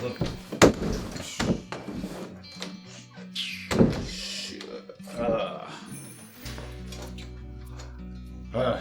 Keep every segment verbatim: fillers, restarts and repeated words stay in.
Ah. Ah.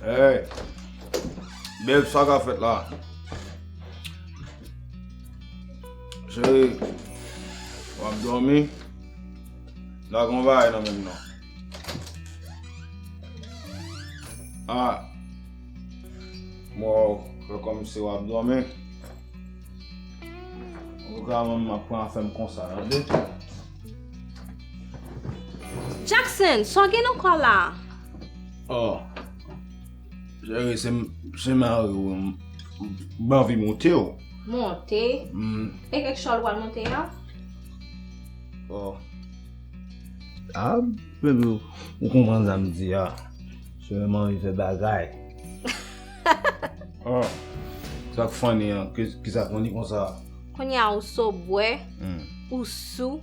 Hey. Babe, sa ka fèt la? Cheri, w ap dòmi? La gon bagay nan menm non. Ah. Mwen fè kòmsi w ap dòmi. Ou ka manman ap pran afè m konsa, tande? Jackson, sa w gen nan kò la? Oh. Cheri, se m, se mari w, m, m anvi monte w. Monte? Mm. E kèk chòl w al monte a? Oh. Ah, baby, ou konprann sa m di a. Cheri, m anvi fè bagay. Oh. Sa k funny an, ki, ki sa k funny konsa? Kounye a ou so bwè, Hmm. ou sou,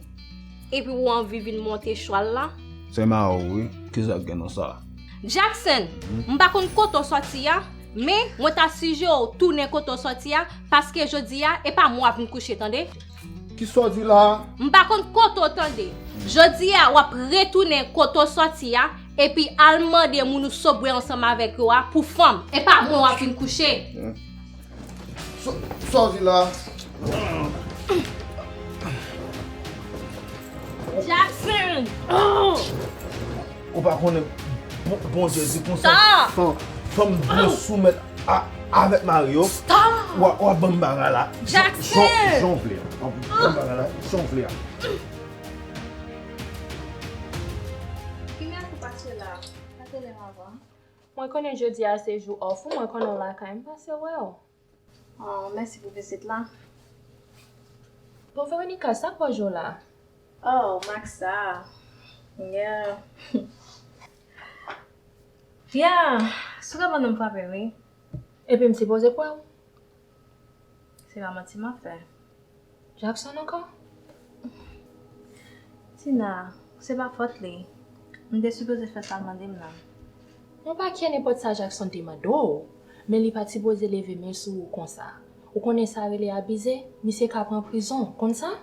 epi ou anvi vin monte chwal la? Se mari w, wi. Ki sa k gen nan sa? Jackson, m pa konn kote w sòti a, men mwen ta sijere w tounen kote w sòti a, paske jodi a, e pa mwen w ap vin kouche, tande? Ki sa w di la? M pa konn kote w tande. Jodi a, w ap retounen kote w sòti a, epi al mande moun ou so bwè ansanm avèk yo a pou fanm. E pa mwen w ap vin kouche. Sa, sa w di la? Jackson! Ou pa konnen Bon- Bondye di konsa Stop! Fanm, fanm dwe soumèt a, avèk mari yo. Stop! W a, w a ban m bagay la. Jackson! Jan w vle a. W a ban m bagay la. Jan w vle a. Ki mèt ou pase la? Pa te lè m avan. Mwen konnen jodi a se jou off ou, mwen konnen w lakay m, pase wè w. Oh, mèsi pou vizit la. Bon, Veronica, sa k poze w la? Oh, Maxa. Yeah. Yeah, sou ka ban m frape, wi. Epi m sipoze kwè w. Se pa manti m ap fè. Jackson ankò? Tina, se pa fòt li. M te sipoze fè sa l mande m nan. Yon pakèt nenpòt sa Jackson te mande w, men li pa t sipoze leve men sou ou konsa. Ou konnen sa rele abize? Misye ka pran prizon, konn sa?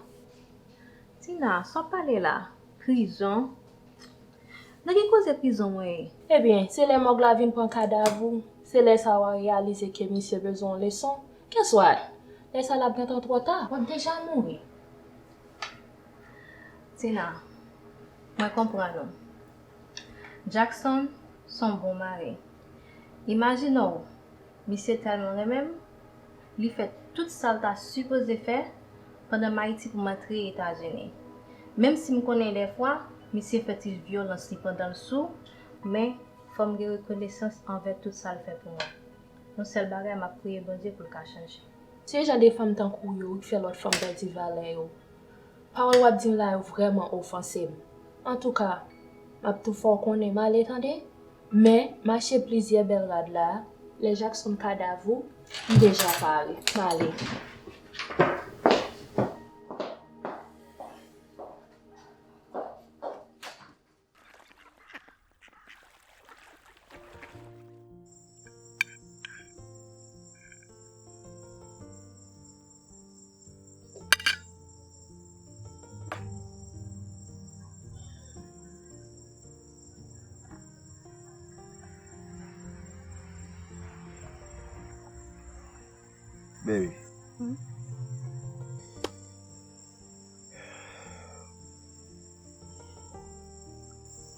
Tina, sa w ap pale la? Prizon? Nan ki koze prizon mwen ye? Ebyen, se lè mòg la vin pran kadav ou, se lè sa w a reyalize ke misye bezwen yon leson. Guess what? Lè sa l ap gentan twò ta, w ap deja mouri. Tina, mwen konprann ou. Jackson se yon bon mari. Imajine w, misye tèlman renmen m, li fè tout sa l ta sipoze fè pandan m Ayiti pou m antre Etazini. Menm si m konnen dèfwa, misye fè ti vyolans li pandan l sou, men fò m gen rekonesans anvè tout sa l fè pou mwen. Yon sèl bagay, m ap priye Bondye pou l ka chanje. Se jan de fanm tankou w yo ki fè lòt fanm pèdi valè yo. Pawòl w ap di m la yo vrèman ofanse m. Antouka, m ap tou fè w konnen m ale tande, men mache plizyè bèl rad la, lè Jackson kadav ou, m deja pare. M ale. Baby.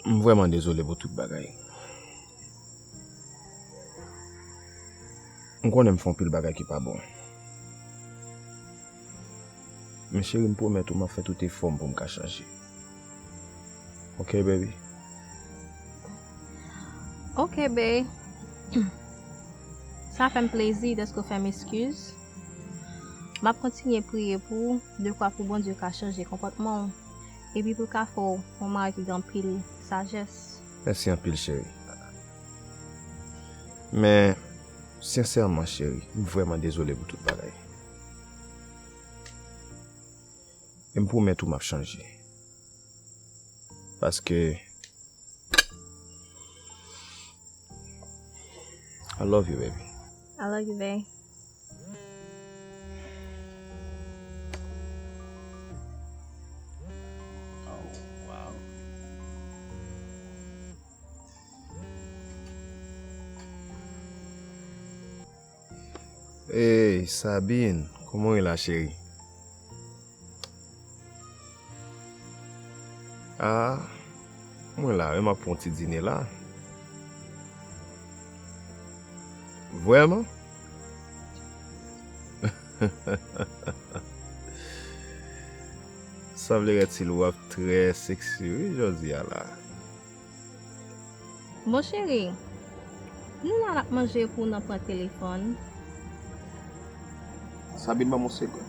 M vrèman dezole pou tout bagay. M konnen m fè anpil bagay ki pa bon. Men cheri, m pwomèt ou m ap fè tout efò m pou m ka chanje. Ok, baby? Ok, bae. Sa fè m plezi dèske w fè m eskiz. M ap kontinye priye pou ou, dekwa pou Bondye ka chanje konpòtman w, epi pou l ka fè w yon mari ki gen anpil sajès. Mèsi anpil, cheri. Men, sensèman, cheri, m vrèman dezole pou tout bagay. E m pwomèt ou m ap chanje. Paske I love you, baby. I love you, bae. Ey, Sabine, kòman w ye la, cheri? Ah, mwen la wi, m ap pran yon ti dine la. Vrèman? Sanble Rètil w ap trè seksi wi jodi a la. Bon cheri, nou la n ap manje epi w nan pran telefòn. Sabine, ban m yon segonn.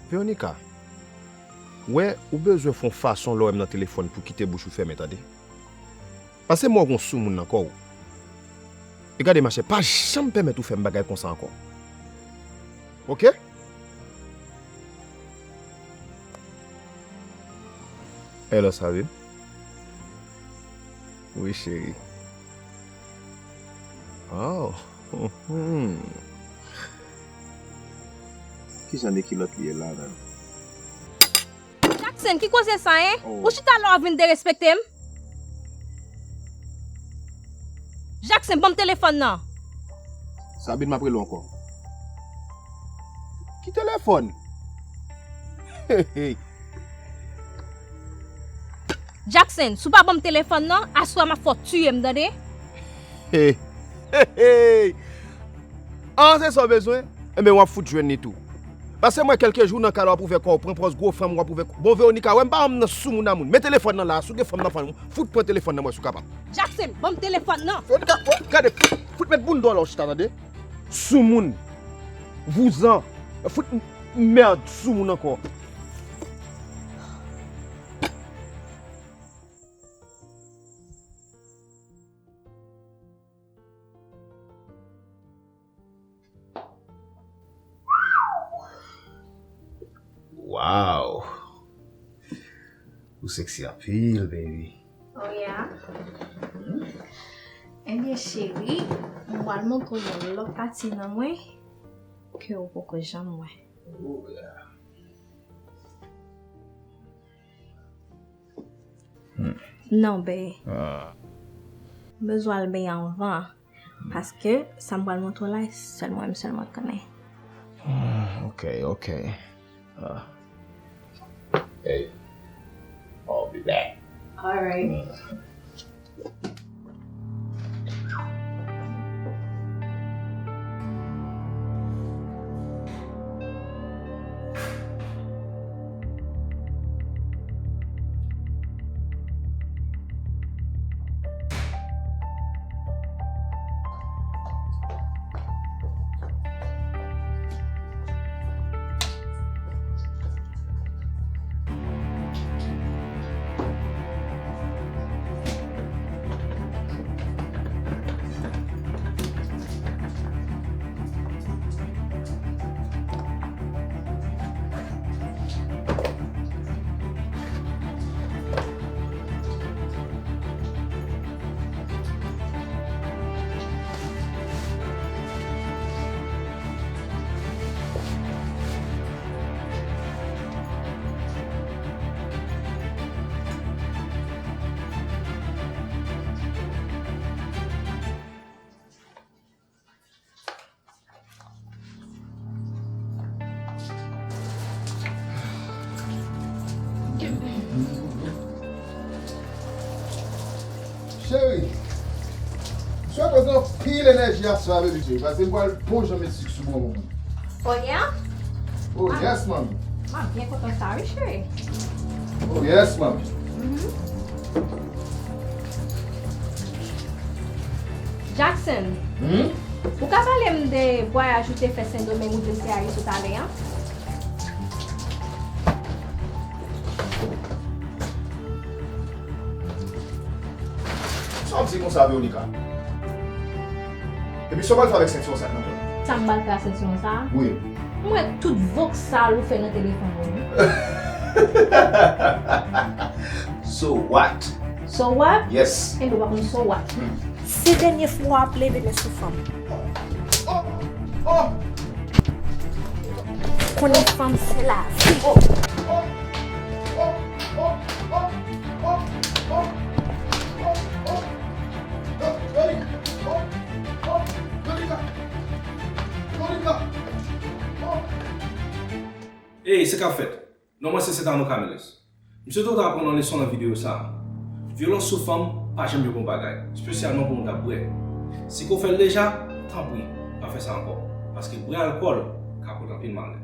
Veronica, wè, ou bezwen fè yon fason lè w wè m nan telefòn pou kite bouch ou fèmen, tande? Paske mwen w gon soumoun nan kò w. E gade machè, pa janm pèmèt ou fè m bagay konsa ankò. Oke? Hello, Sabine. Wi, cheri. Oh. Ki jan de kilòt li ye la menm? Jackson, ki koze sa, en? Oh. Ou chita la w ap vin derespekte m? Jackson, ban m telefòn nan. Sabine, m ap rele w ankò. Ki telefòn? Hey, hey. Jackson, si w pa ban m telefòn nan, aswè m ap fè w tiye m, tande? Hey, hey, hey. Ah, se sa w bezwen? Enben, w ap fout jwenn li tou. Pase mwen kèlke jou nan kay la, w ap ouvè kò w, pran pòz gwo fanm, w ap ouvè. Bon, Veronica, wè m pa wè m nan soumoun a moun. Men telefòn nan la, si w gen fanm nan fanm, fout pran telefòn nan mwen si w kapab. Jackson, ban m telefòn nan. Veronica, wè, gade, fout, fout met bounda w la w chita, tande? Soumoun. Vouzan. Fout m-, mèd soumoun ankò. Wow! Ou sexy anpil, baby. Oh yeah. Ebyen, cheri, mwen pral montre w yon lòt pati nan mwen ke w poko janm wè. Oh yeah. Non, babe. Ah. M bezwen al benyen anvan. Paske sa m pral montre w la, sèl mwen menm sèlman k konnen. Ah, ok, ok. Ah. Hey, I'll be back. Alright. Mm. Cheri, m swete w gen anpil enèji aswè a, baby cheri, paske m pral bon jan met sik sou bonbon. Oh yeah? Oh yes, mami. M ap byen kontan sa wi, cheri. Oh yes, mami. Mhm. Jackson, hmm? Ou ka pale m de vwayaj ou te fè Sendomeng ou te se Ayiti talè an? Sa w ap di konsa, Veronica? Epi sa w pral fè avèk sentiwon sa k nan do w? Sa m pral fè ak sentiwon sa a? Wi. M wè tout vòksal ou fè nan telefòn ou, wi. So what? So what? Yes. Enben, w pa konn so what. Hmm. Se dènye fwa w ap leve men sou fanm. Oh! Oh! Konnen fanm se lavi. Oh! Oh! Oh! Oh! Oh! Oh! Oh! Oh! Oh! Oh! Oh! Oh! Ey, sa k ap fèt? Non mwen se Setano Camillus. M swete w ta aprann yon leson nan videyo sa a. Vyolans sou fanm pa janm yon bon bagay, espesyalman pou moun k ap bwè. Si ke w fè l deja, tanpri, pa fè sa ankò. Paske bwè alkòl ka pote anpil malè.